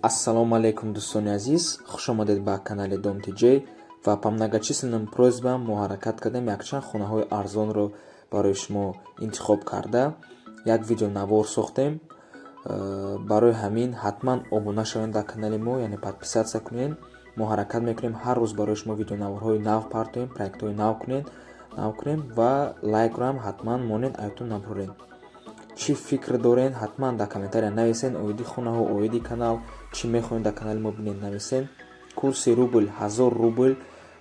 Ассалому алайкум, дӯстони азиз, хуш омадед ба канали Дом ТJ. Ва по многочисленным просьбам мо ҳаракат кардем, якчанд хонаҳои арзонро барои шумо интихоб карда, як видеонавор сохтем. Барои ҳамин ҳатман обуна шавед дар канали мо, яъне подписаться кунед. Мо ҳаракат мекунем, ҳар рӯз барои шумо видеонаворҳои нав партоем, проектҳои нав кунем ва лайкро ҳам ҳатман монед, аётон набуред. Чӣ фикр дорен, ҳатман дар комментария нависен оиди хонаҳо, оиди канал, чӣ мехоҳед дар канали мо бинед, нависен. Курси рубл: 1000 рубл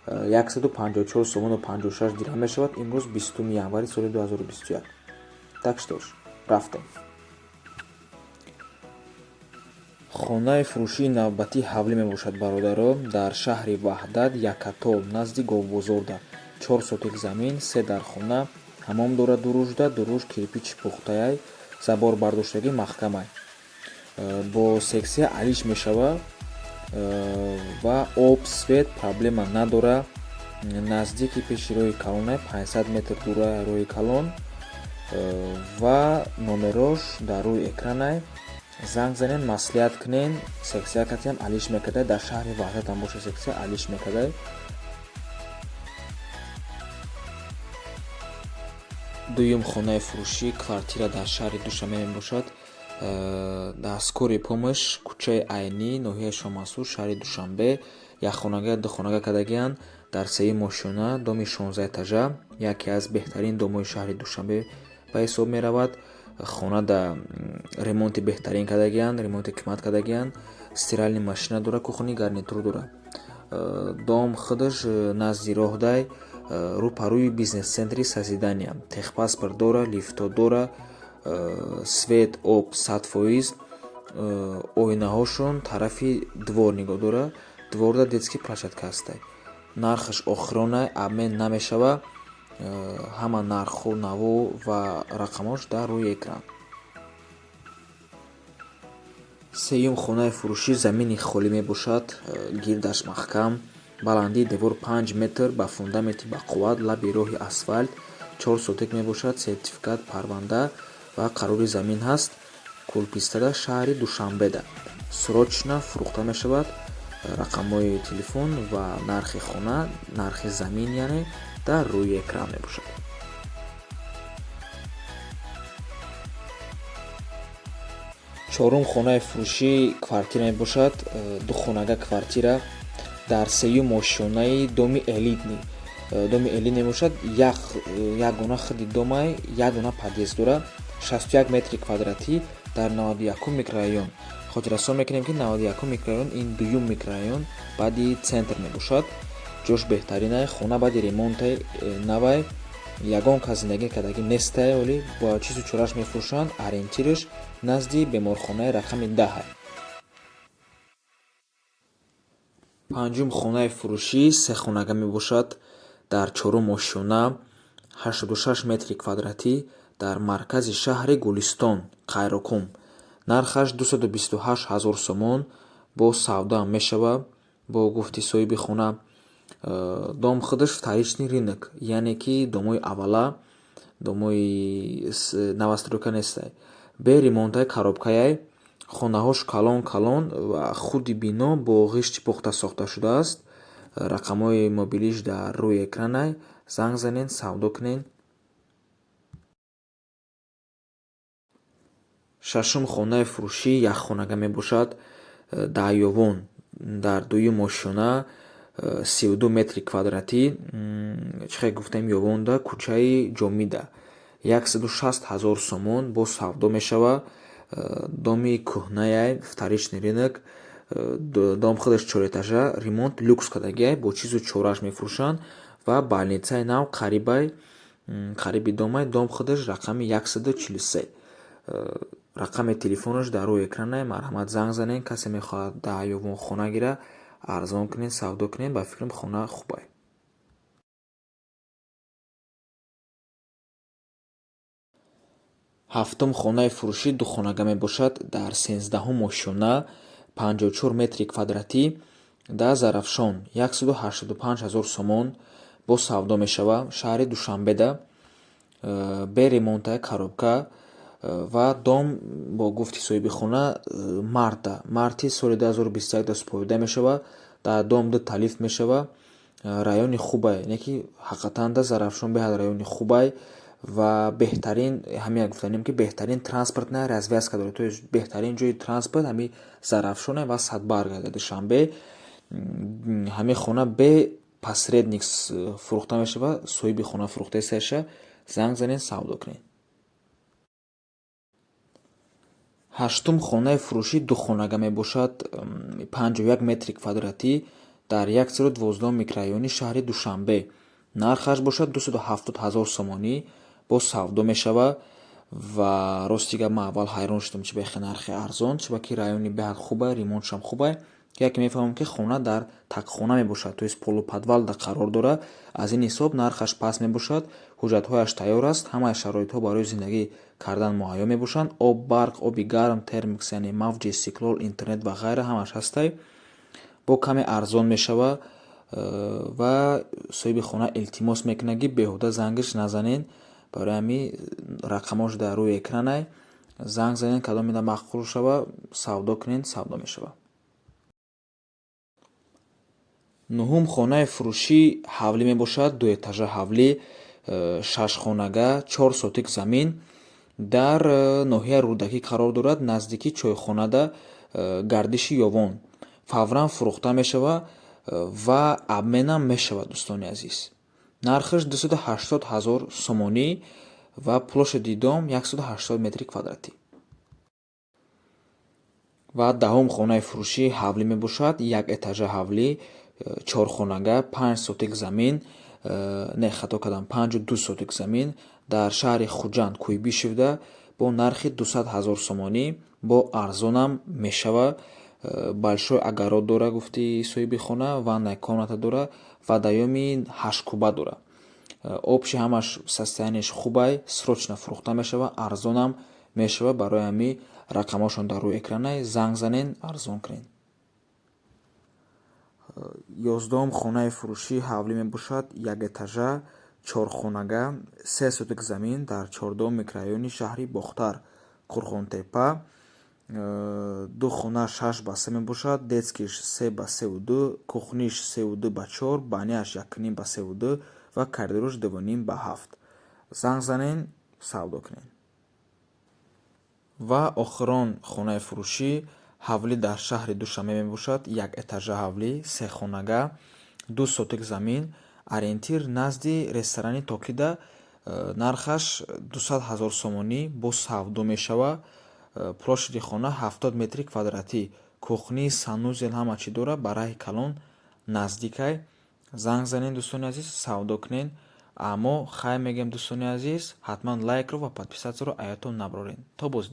154 сомону 56 дирҳам мешавад имрӯз, 20 январи соли 2021. Так что ж, рафтем. Хонаи фурӯшии навбатӣ ҳавлӣ мебошад, бародаро, дар шаҳри Ваҳдат, Якато, назди говбозорда. 4 сотик замин, се дархона, ҳамом дорад дуружда, дуруж кирпичи пухтаяй, забор бардоштагӣ маҳкамай. Бо сексия алиш мешава ва об, свет проблема надора. Наздики пеши роҳи калонай, 500 метр дура роҳи калон, ва номерош дар рӯи экранай. Занг занен, маслиҳат кунен. Сексия катиам алиш мекардай, дар шаҳри Ваҳдатам боша, сексия алиш мекардай. Дуюм хонаи фурӯшӣ квартира дар шаҳри Душанбе мебошад, дар Скорый помощь, кӯчаи Айнӣ, ноҳияи Шоҳмансур, шаҳри Душанбе. Якхонага, духонага кардагианд дар сеюм ошёна, доми 16 этажа, яке аз беҳтарин домҳои шаҳри Душанбе ба ҳисоб меравад. Хона да ремонти беҳтарин кардагианд, ремонти қимат кардагианд. Стиральный машина дора, кухонный гарнитур дора. Дом худаш назди роҳдай, рӯпарӯи бизнес-центри Созидания. Техпаспорт дора, лифтҳо дора, свет, об 100%. Оинаҳошон тарафи двор нигоҳ дора, дворда детский площадка ҳастай. Нархаш охиронай, обмен намешава. Ҳама нархҳо, наво ва рақамҳош дар рӯи экран. Сеюм хонаи фурӯшӣ замини холӣ мебошад, гирдаш маҳкам, баландии девор 5 метр, ба фундаменти бақувват, лаби роҳи асфалт, 4 сотик мебошад. Сертификат, парванда ва қарори замин ҳаст. Кулпистада, шаҳри Душанбеда срочно фурӯхта мешавад. Рақамҳои телефон ва нархи хона, нархи замин яъне, дар рӯи экран мебошад. Чорум хонаи фурӯшӣ квартира мебошад, духонага квартира дар сеюм ошёнаи доми элитный. Доми элитный мебошад, ягона худи домай, як дона подъезд дора, 61 метри квадратӣ, дар 91-ум микрорайон. Хотиррасон мекунем, ки 91-ум микрорайон ин дуюм микрорайон баъди центр мебошад. Ҷош беҳтаринай, хона баъди ремонтай навай, ягон кас зиндагӣ кардагӣ нестай, оли бо чизу чораш мефурӯшанд. Ориентирш назди беморхонаи рақами 10-ай. Панҷум хонаи фурӯшӣ сехонага мебошад, дар чорум ошёна, 86 метри квадратӣ, дар маркази шаҳри Гулистон, Қайроқум. Нархаш 228 ҳазор сомон, бо савдоам мешава, бо гуфти соҳиби хона. Дом худаш вторичный рынок, яъне ки домои аввала, домои новостройка нестай, бе ремонтаи, коробкаяй. Хонаҳош калон калон ва худи бино бо ғишти пухта сохта шудааст. Рақамҳои мобилиш дар рӯи экранай, занг занед, савдо кунед. Шашум хонаи фурӯшӣ якхонага мебошад, дар дар дуюм ошёна, 32 метри квадратӣ, чӣ хел гуфтем, Ёвонда, кӯчаи Ҷомида, 160 ҳазор сомон, бо савдо мешава. Доми кӯҳнаяй, вторичный рынок. Дом худаш чорэтажа, ремонт люкс кардагиай, бо чизу чорааш мефурӯшанд ва больницаи нав қарибай, қариби домай. Дом худаш рақами 143, рақами телефонаш дар рӯи экранай, марҳамат, занг занед. Касе мехоҳад дар Ёвон хона гира, арзон кунед, савдо кунед. Ба фикрам, хона хубай. Ҳафтум хонаи фурӯшӣ духонага мебошад, дар 13-ҳум ошёна, 54 метри квадратӣ, дар Зарафшон, 185 ҳазор сомон, бо савдо мешава, шаҳри Душанбеда, бе ремонтаи, коробка. Ва дом бо гуфти соҳиби хона марта, марти соли 2021 да супорида мешавад. Дар дом ду лифт мешавад. Райони хубай, не ки ҳақиқатан да Зарафшон беҳад райони хубай ва беҳтарин, ҳамин гуфтанем, ки беҳтарин транспортная развязка дорад, то есть беҳтарин ҷои транспорт ҳамин Зарафшоне ва Садбарг дар Душанбе. Ҳамин хона бе посредник фурӯхта мешавад, соҳиби хона фурӯхтаисташа. Занг занед, савдо кунед. Ҳаштум хонаи фурӯшӣ духонага мебошад, 51 метри квадратӣ дар 112 микрорайони шаҳри Душанбе. Нархаш бошад 270 ҳазор сомонӣ, боз савдо мешавад. Ва рости гап, ман аввал ҳайрон шудам, чи ба хе нархи арзон, чиба ки райони беҳад хубай, ремонтшам хубай. Яке мефаҳмам, ки хона дар такхона мебошад, то есть полуподвал да қарор дорад, аз ин ҳисоб нархаш паст мебошад. Ҳуҷҷатҳояш тайёр аст, ҳамаи шароитҳо барои зиндагӣ кардан муҳайё мебошанд: об, барқ, оби гарм, термикс, яъне мавҷи Истиқлол, интернет ва ғайра ҳамаш ҳастай. Бо каме арзон мешавад. Ва соҳиби хона илтимос мекунад, ки беҳуда зангиш назанед. Барои ҳамин рақамош дар рӯи экранай, занг занед, кадомеда маъқул шавад, савдо кунед, савдо мешавад. Нуҳум хонаи фурӯшӣ ҳавлӣ мебошад, дуэтажа ҳавлӣ, шашхонага, 4 сотик замин дар ноҳияи Рӯдакӣ қарор дорад, наздики чойхонада, гардиши Ёвон. Фавран фурӯхта мешавад ва обменам мешавад, дӯстони азиз. Нархаш 280 ҳазор сомонӣ ва площади дом 180 метри квадратӣ. Ва даҳум хонаи фурӯшӣ ҳавлӣ мебошад, як этажа ҳавлӣ, чорхонага, 5 сотик замин, не, хато кардам, 5,2 сотик замин дар шаҳри Хуҷанд, Куйбишевда, бо нархи 200 ҳазор сомонӣ, бо арзонам мешавад. Большой огород дора, гуфти соҳиби хона, ванная комната дора, водоёми ҳашткуба дора. Общий ҳамаш состояниеш хубай, срочно фурӯхта мешавад, арзонам мешавад. Барои ҳамин рақамҳошон дар рӯи экранай, занг занед, арзон кунед. 11-ум хонаи фурӯшӣ ҳавлӣ мебошад, як этажа, чорхонага, 3 сотик замин дар 14-ум микрорайони шаҳри Бохтар, Қурғонтеппа. Ду хона 6 ба 3 мебошад: детскийш 3 ба 3,2, кухниш 3,2 ба 4, баняш 1,5 ба 3,2 ва коридорш 2,5 ба 7. Занг занед, савдо кунед. Ва охирон хонаи фурӯшӣ ҳавлӣ дар шаҳри Душанбе мебошад, як этажа ҳавлӣ, сехонага, 2 сотик замин, ориентир назди ресторани Токида. Нархаш 200 ҳазор сомонӣ, боз савдо мешавад. Площади хона 70 метри квадратӣ, кухни, санузел, ҳама чӣ дорад, ба раҳи калон наздикай. Занг занед, дӯстони азиз, савдо кунед. Аммо хайр мегӯем, дӯстони азиз, ҳатман лайкро ва подписатьсяро аётон набароред. То боздид.